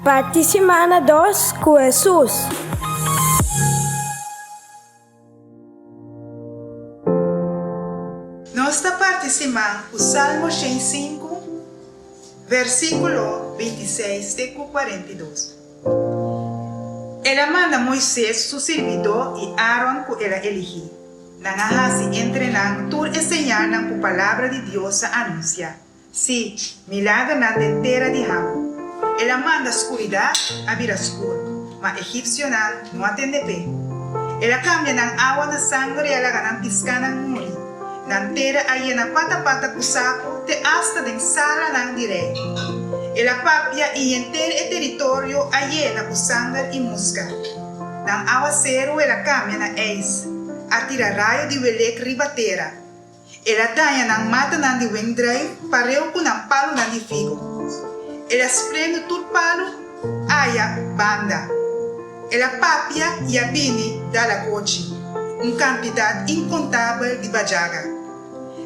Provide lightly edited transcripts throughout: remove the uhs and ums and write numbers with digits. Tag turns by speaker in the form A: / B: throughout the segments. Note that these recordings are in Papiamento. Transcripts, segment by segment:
A: Parti simana dos ku Hesus.
B: Nos ta parti siman ku Salmo 105, versíkulo 26 te ku 42. El a manda Moises, su sirbidó, i Aaron ku el a eligí. Nan a hasi entre nan tur e señalnan ku palabra di Dios a anunsiá. Sí, milagernan den tera di Ham. El a manda skuridat a bira skur, ma egipsionan no a tende p'e. El a kambia nan awa na sanger i a laga nan piskánan muri. Nan tera a yena pata pata ku sapu te asta den salanan di rei. El a papia i henter e teritorio a yena ku sanger i muska. Nan awaseru el a kambia na eis, a tira rayo di welek riba tera. El a daña nan matanan di wendruif pareu ku nan palunan di figo. El a sprendu tur palu aya banda. El a papia i a bini dalakochi, un kantidat inkontabel di bajaga.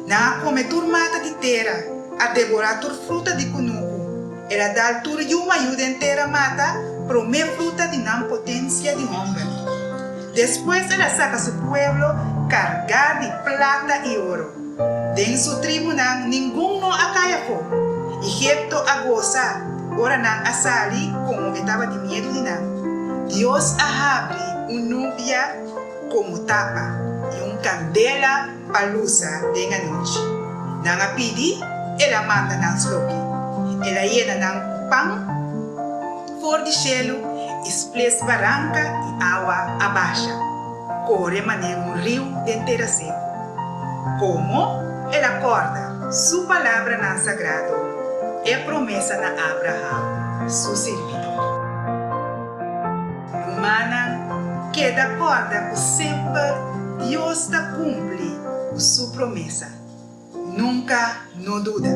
B: Nan a kome tur mata di tera, a deborá tur fruta di kunuku. El a dal tur yu mayu den tera mata promé fruta di nan potensia di hòmber. Despues el a saka su pueblo kargá di plata i oro. Den su tribunan ningun no a kai afó. Egipto a gosa ora nan a sali komo e tabatin miedu di nan. Dios a habri un nubia komo tapa i un kandela pa lusa den anochi. Nan a pidi, el a manda nan sloki. El a yena nan ku pan. For di shelu i sples baranka i awa a basha, kore manera un riu den tera seku. Komo el a kòrda su palabranan sagrado, e promesa na Abraham, su sirbidó. Rumannan, keda kòrda ku semper Dios ta kumpli ku su promesa. Nunka no duda.